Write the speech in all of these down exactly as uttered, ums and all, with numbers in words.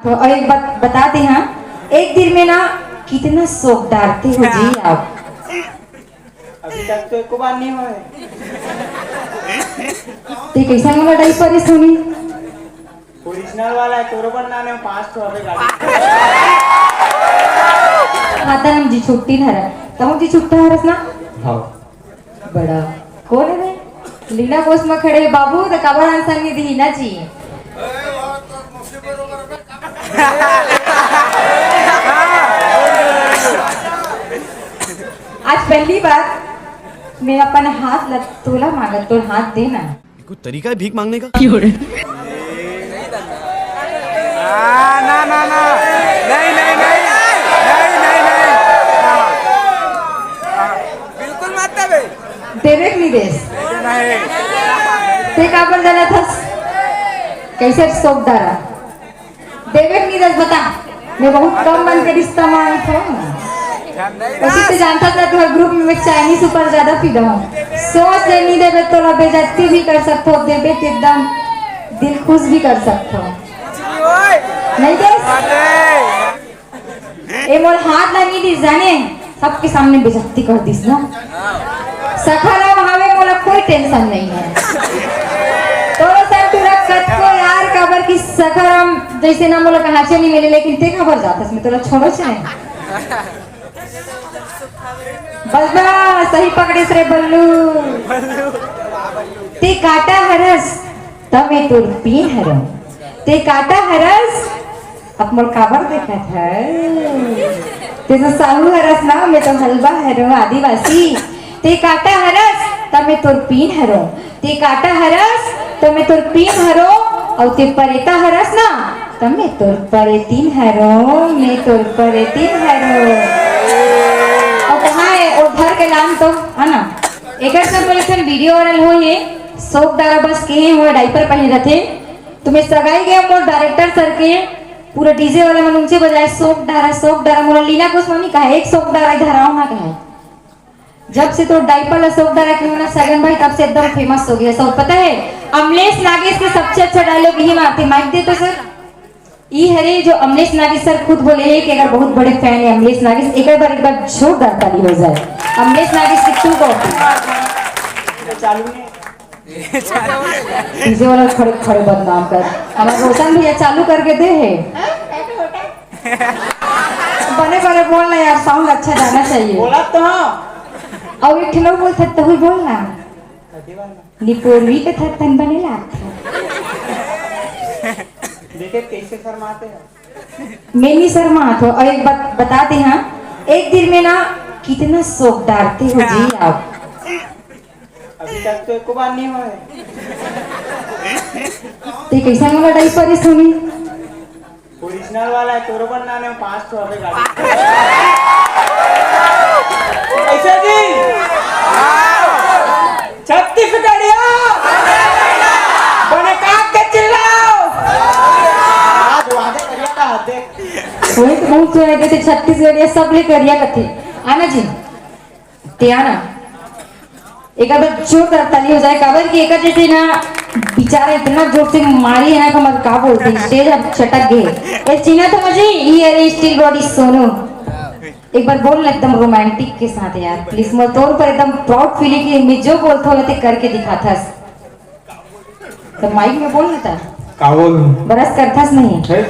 तो और एक बात बताते हैं, एक दिन में ना कितना शौक डारते हो जी आप। अभी तक तो एको बार नहीं हुआ है। ते कैसा वाला डाइपर है सुनी? ओरिजिनल वाला है, तोरो पर ना ने पांच तो अबे गाड़ी। खाता नाम जी छुट्टी हरा। तमो जी छुट्टा हरस ना? हाँ। बड़ा। कौन है बे? लीना कोस में खड़े बाबू, तो काबर आंसर नहीं दी ना जी। आज पहली बार मैं अपन हाथ ल तोला मांगत, तोर हाथ देना। ये कोई तरीका है भीख मांगने का? हाँ, ना, ना, ना। नहीं, नहीं, नहीं। नहीं, नहीं, नहीं। हाँ। हाँ। बिल्कुल मत दे बे। देवे के नहीं देस। नहीं। ते काबर गलत हस? कैसे शौक डारा? देवे के नहीं देस, बता। मैं बहुत कम मन के रिश्ता मांगत हूँ। वैसे तो जानता था तुम्हारे ग्रुप में मैं चाइनीज ऊपर ज्यादा फिदा हूँ। सोच ले नहीं देवे तो ना बेइज्जती भी कर सकते हो, देवे तो एकदम दिल खुश भी कर सकते हो। नहीं देस? ए मोर हाथ ला नहीं दी जाने, सबके सामने बेइज्जती कर दिस ना। सखाराम हवे, मोला कोई टेंशन नहीं है। तोरो सब टूरा कतको यार, काबर कि सखाराम जैसे ना मोला कहाँ से नहीं मिले, लेकिन ते खबर जाता मैं तोला छोड़ो से नहीं। बस बस, सही पकड़े रे बल्लू। ते काटा हरस, तब मैं तोर पीन हरम। ते काटा हरस, अब मोर काबर देखत है? ते तो साहू हरस ना, मैं तो हलवा हरो, आदिवासी। ते काटा हरस, त मैं तोर पीन हरो। ते काटा हरस, त मैं तोर पीन हरो। अउ ते परेता हरस ना, त मैं तोर परेतीन हरो, मैं तोर परेतीन हरो। अउ कहाँ है ओ घर के नाम तो, है ना? एकर से बोले थे वीडियो वायरल हो, ये शौक डारा बस के हैं, वो डायपर पहने रहते। तुम्हें सगाई गए मोर डायरेक्टर सर के, पूरा डीजे वाला मन ऊंचे बजाए, "शौक डारा, शौक डारा।" मोला लीना गोस्वामी कहा, "एक शौक डारा इधर आओ ना," कहा। जब से तो डायपर ला शौक डारा के ना सगन भाई, तब से एकदम फेमस हो गया सब। पता है, अमलेश नागेश के सबसे अच्छा डायलॉग यही मारते, माइक दे तो सर। ई हरे जो अमलेश नागेश सर खुद बोले हैं कि अगर बहुत बड़े फैन है अमलेश नागेश, एक बार, एक बार जोरदार ताली हो जाए अमलेश नागेश की टू कॉपी। चालू नहीं। डीजे वाला खड़े खड़े बदनाम कर। हमारे रोशन भैया चालू करके दे है। बने बने बोल ना यार, साउंड अच्छा जाना चाहिए। बोला तो हाँ। और एक ठिलो बोल सकते हुए बोल ना। निपोरवी के थर तन बने लागथे। देखे कैसे शर्माते हैं। मैं नहीं शर्मात हो। और एक बात बताते हैं, एक दिन में ना कितना शौक डारते हो जी आप। अभी तक तो एको बार नहीं हुआ है। ते कैसा वाला डायपर है सुनी? ओरिजिनल वाला है, तोरो बर नाने पांच ठो हवे गाड़ी। कैसे जी? छत्तीसगढ़िया बने काट के चिल्लाओ। आज वादे करिया का देख। वही तो बहुत सुना देते छत्तीसगढ़िया सब ले करिया कथे। आना जी। ते आना। एक बार जोरदार ताली हो जाए, काबर कि एक जैसे ना बेचारा इतना जोर से मारी है ना कि मत का बोलते, स्टेज अब चटक गए। ए, चिन्हा तो मुझे, ये अरे स्टील बॉडी सोनू। एक बार बोल ना एकदम रोमांटिक के साथ यार, प्लीज। मोर तोर पर एकदम प्राउड फील है कि मैं जो बोलता हूँ ना, ते करके दिखाता है। तो माइक में बोल ना था। का बोल? बरस करथस नहीं। है?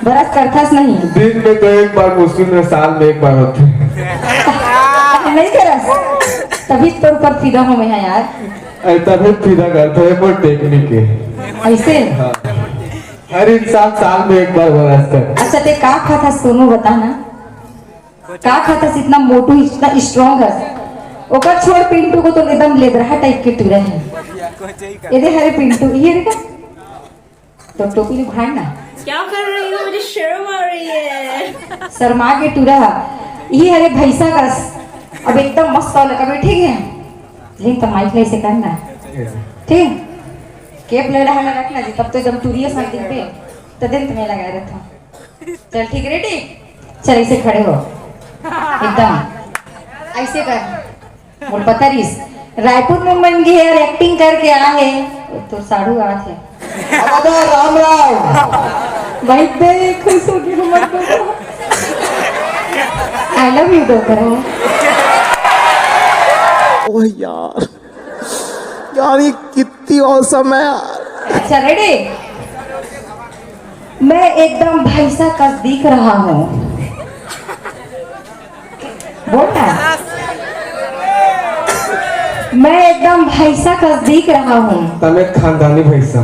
बरस करथस नहीं। दिन में तो एक बार मुश्किल में साल में एक बार होते। नहीं करस। तभी तो ऊपर फिदा हो मैं यार। अरे तभी फिदा करते हैं पर टेक्निक है। ऐसे? हाँ। हर इंसान साल में एक बार बरस कर। अच्छा, ते का खाथस सोनू, बता ना। का खाथस इतना मोटू, इतना स्ट्रॉन्ग है? ओकर छोड़, पिंटू को तो एकदम लेदरहा टाइप के टूरा है। ये दे हरे पिंटू, ये रे का? तो टोपी ले भाग ना। क्या कर रही हो? मुझे शर्म आ रही है। शर्मा के टूरा। ये हरे भैंसा का। अब एकदम मस्त वाला कभी, ठीक है? लेकिन तो माइक नहीं से करना। ठीक? केप ले रहा रखना जी, तब तो एकदम टूरिया साथ दिन पे। तो दिन तुम्हें लगा रहा था। चल ठीक, रेडी? चल ऐसे खड़े हो, एकदम ऐसे कर। मोर पता रिस रायपुर में मन गे हे और एक्टिंग करके आ हे। तो साढ़ू आत हे। अब तो राम राम। भाई, इतने खुश हो गए हमारे डोकरा। I love you डोकरा। ओह यार, यार ये कितनी औसम है यार। अच्छा, रेडी? मैं एकदम भैंसा कस दिख रहा हूँ। बोल ना। मैं एकदम भैंसा कस दिख रहा हूँ। तमे खानदानी भैंसा।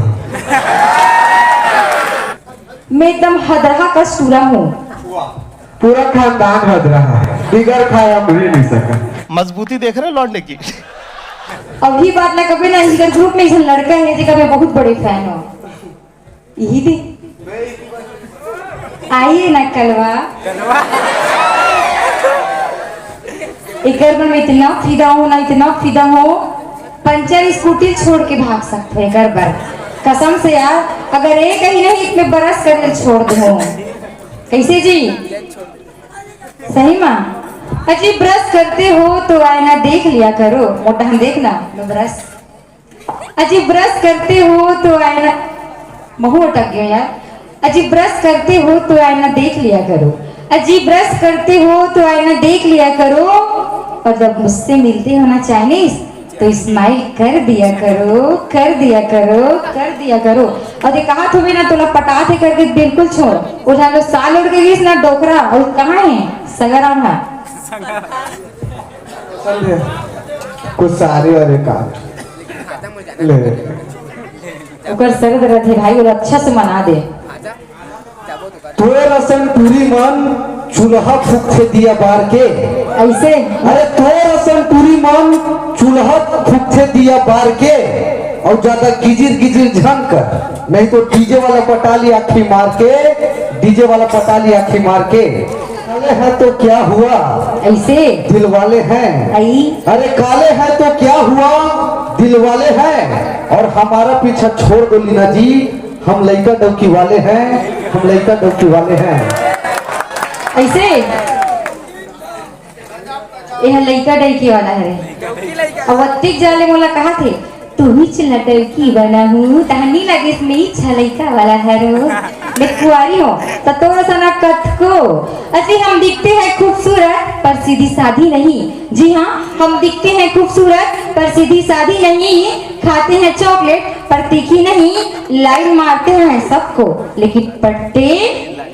मैं एकदम हदरहा कस टूरा हूँ। पूरा खानदान हदरहा है, बिगर खाए हम रह नहीं सका। मजबूती देख रहे हो लौंडे की। अभी बात ना कभी ना, इधर ग्रुप में इधर लड़का है जेकर मैं बहुत बड़े फैन हूँ। यही दे। आइए ना कलवा। एकर बर मैं इतना फिदा हूँ ना, इतना फिदा हूँ, पंचर स्कूटी छोड़ के भाग सकते हैं एकर बर। कसम से यार, अगर एक ही नहीं, इसमें ब्रश करके छोड़ दूँ। कैसे जी? सही माँ? अजी, ब्रश करते हो तो आईना देख लिया करो। मोटा हम देखना, लो ब्रश। अजी, ब्रश करते हो तो आईना, महू अटक गया यार। अजी, ब्रश करते हो तो आईना देख लिया करो। अजी, ब्रश करते हो तो आईना देख लिया करो। और जब मुझसे मिलते हो ना चाइनीज, तो स्माइल कर दिया करो, कर दिया करो, कर दिया करो। और ये कहा तुम्हें ना, तोला पटाथे करके बिल्कुल छोड़। उठा लो, साल उड़ के गईस ना डोकरा, और कहाँ है सगरा? समझे? कुछ सारे वाले काम। ले। ओकर सरद रथे भाई, वो अच्छा से मना दे। तोर असन टूरी मन चूल्हा फूकथे दिया बार के। ऐसे? अरे, तोर असन टूरी मन चूल्हा फूकथे दिया बार के, और ज्यादा गिजिर गिजिर झन कर, नहीं तो डीजे वाला पटाली आखी मार के, डीजे वाला पटाली आखी मार के। काले हैं तो क्या हुआ? ऐसे? दिल वाले हैं। आई। अरे, काले हैं तो क्या हुआ? दिल वाले हैं। और हमारा पीछा छोड़ दो लीना जी, हम लइका डौकी वाले हैं, हम लइका डौकी वाले हैं। ऐसे? ये लइका डौकी वाला है। अब अतिक जाले मोला कहा थे, तू ही चिल्ला डौकी वाला हूँ, तहनी लगे इसमें ही छलैका वाला है रो। मैं कुआरी हूँ, तो तोर सना कथको। अजी, हम दिखते हैं खूबसूरत, पर सीधी साधी नहीं। जी हाँ, हम दिखते हैं खूबसूरत, पर सीधी साधी नहीं। खाते हैं चॉकलेट, पर तीखी नहीं। लाइन मारते हैं सबको, लेकिन पट्टे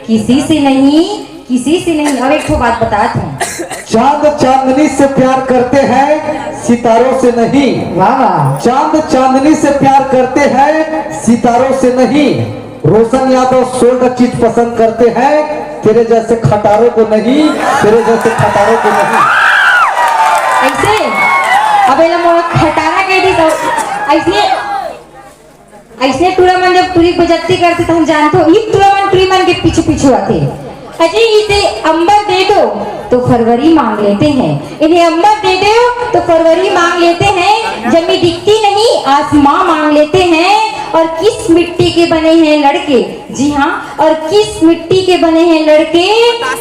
किसी से नहीं, किसी से नहीं। और एक ठो बात बतात हूँ। चांद चांदनी से प्यार करते हैं, सितारों से नहीं। वाह, वाह। चांद चांदनी से प्यार करते हैं, सितारों से नहीं। रोशन यादव सोल्ड चीज पसंद करते हैं, तेरे जैसे खटारों को नहीं, तेरे जैसे खटारों को नहीं। ऐसे? अब एला मोला खटारा कह दी तो ऐसे, ऐसे टूरा मन जब टूरी बेइज्जती करथे तो हम जानथो, ई टूरा मन टूरी मन के पीछू पीछू आथे। अजी, इसे अंबर दे दो तो फरवरी मांग लेते हैं, इन्हें अंबर दे दो तो फरवरी मांग लेते हैं। जमी दिखती नहीं, आसमां मांग लेते हैं। और किस मिट्टी के बने हैं लड़के? जी हाँ, और किस मिट्टी के बने हैं लड़के?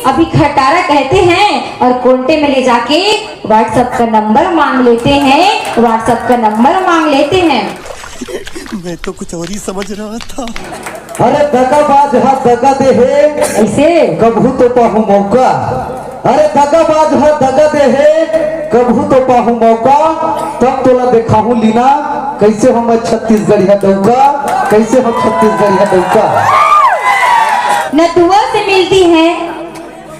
अभी खटारा कहते हैं और कोंटे में ले जाके WhatsApp का नंबर मांग लेते हैं, WhatsApp का नंबर मांग लेते हैं। मैं तो कुछ और ही समझ रहा था। अरे दगाबाज हा दगा दे हे, ऐसे? कभू तो पाहू मौका। अरे दगाबाज हा दगा दे हे, कभू तो पाहू मौका। तब तोला देखाहूं लीना, कैसे हम छत्तीसगढ़िया डौका, कैसे हम छत्तीसगढ़िया डौका। न दुआ से मिलती है,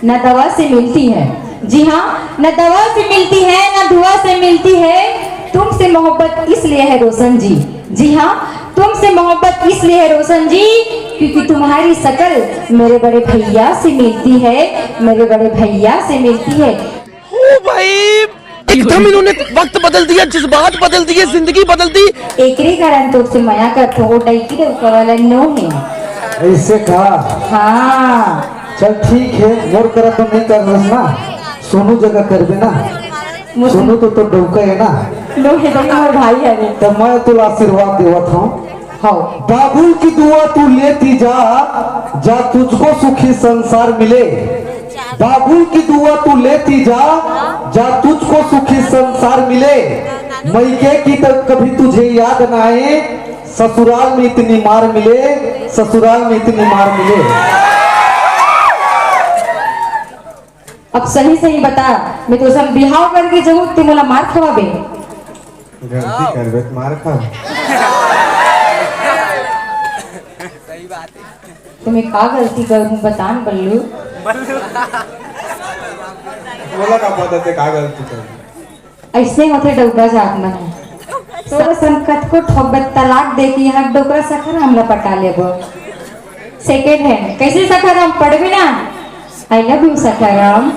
न दवा से मिलती है। जी हाँ, न दवा से मिलती है, न दुआ से मिलती है। तुमसे मोहब्बत इसलिए है रोशन जी। जी हाँ, तुमसे मोहब्बत इसलिए है रोशन जी, क्योंकि तुम्हारी शकल मेरे बड़े भैया से मिलती है, मेरे बड़े भैया से मिलती है। ओ भाई, एकदम इन्होंने वक्त बदल दिया, जज्बात बदल दिए, जिंदगी बदल दी। एकरे कारण तो से मया करथो, वो डौकी डौका वाला नो है। ऐसे का? हाँ। चल ठीक है, मोर करा तो नहीं कर रहा ना, सोनू जगह कर देना। सोनू तो, तो डौका है ना। नो है, तो मोर भाई है रे। तो मैं तुला आशीर्वाद देवत हूँ। हाँ। बाबुल की दुआ तू लेती जा, जा तुझको सुखी संसार मिले। बाबुल की दुआ तू लेती जा, जा तुझको सुखी संसार मिले। मइके की तो कभी तुझे याद ना आए, ससुराल में इतनी मार मिले, ससुराल में इतनी मार मिले। अब सही सही बता, मैं तो सब बिहाव करके जाऊँ, ते मोला मार खवाबे? गलती करबे त मार खा। तुम्हें का गलती कर हूँ, बता न बल्लू। मोला का पता ते का गलती कर। ऐसने होथे डौका जात मन ह। तोर सन कतको ठोकबे तलाक दे के यहाँ डोकरा सखाराम ला पटा लेबो। सेकेंड हैंड कैसे सखाराम पढ़बे ना। I love you Sakharam.